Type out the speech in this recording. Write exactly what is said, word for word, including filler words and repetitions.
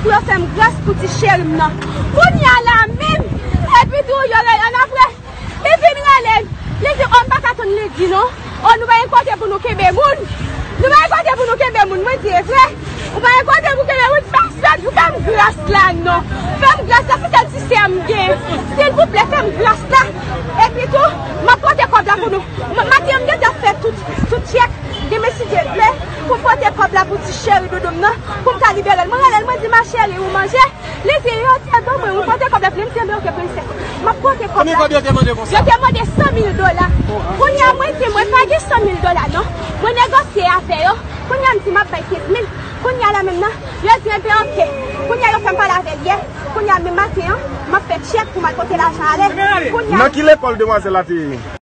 Yo fè m gras pou ti cheri m nan. Kounye a la menm, epi tou yo rele annapre. Li vin rele m. Li di, o, m pa ka tann lendi non. O, nou pa gen kote pou nou kenbe moun. Nou pa gen kote pou nou kenbe moun. Mwen di, e vre? Ou pa gen kote pou kenbe moun? Fè m, fè m, fè m gras la non. Fè m gras la, se sèl ti sè m gen. Silvouplè, fè m gras la. Epi tou, m ap pote kòb la pou nou. M- Maten an, m gentan fè tout, tout tchèk. Demen, si Dye vle, pou m pote kòb la pou ti cheri doudou m nan, pou m ka libere l. Mwen rele l, mwen di, ma chérie, ou manje? Li di, yo te ban mwen, ou pote kòb la pou li. M di, enben, oke, prensès. M ap pote kòb la. Konbyen kòb yo te mande konsa? Yo te mande san mil dola. Kounye a, mwen di, mwen pa gen san mil dola non. Mwen negosye avè yo. Kounye a, m di, m ap bay kenz mil. Kounye a la menm nan, yo di, enben, oke. Kounye a, yo fè m pale avè l yè. Kounye a, menm maten an, m ap fè tchèk pou m al pote lajan ale. Kounye a, nan ki lekòl demwazèl la te ye?